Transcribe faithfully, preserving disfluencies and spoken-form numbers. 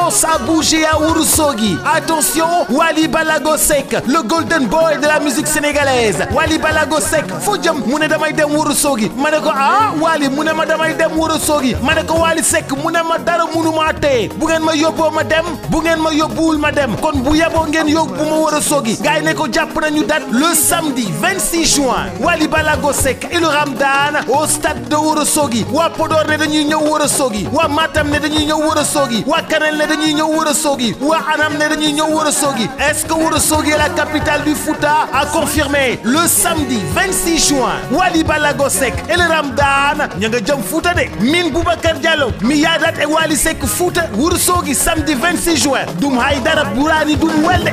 Ça a bougé à Ourossogui. Attention, Wally Balago Seck, le golden boy de la musique sénégalaise. Wally Balago Seck, foo jëm? Mu ne damay dem Ourossogui. Ma ne ko, ah, Wally, mu ne ma damay dem Ourossogui. Ma ne ko, Wally Seck, mu ne ma dara munu maa tee. Bu ngeen ma yóbboo ma dem, bu ngeen ma yóbbuwul ma dem. Kon bu yeboo ngeen yóbbu ma Ourossogui. Gars yi ne ko jàpp nañu date le samedi vingt-six juin. Wally Balago Seck et le Ramdan au stade de Ourossogui. Waa Podor ne dañuy ñëw Ourossogui. Waa Matam ne dañuy ñëw Ourossogui. Waa Kanel ne dañuy ñëw Ourossogui. Waa Anam ne dañuy ñëw Ourossogui. Est-ce que Ourossogui est la capitale du Fouta? À confirmer le samedi vingt-six juin. Wally Balago Seck et le Ramdan ña nga jëm Fouta de. Min Boubacar Diallo mi yaadat e Wally Seck Fouta Ourossogui samedi vingt-six juin. Ɗum haydara ɓuraani ɗum welde.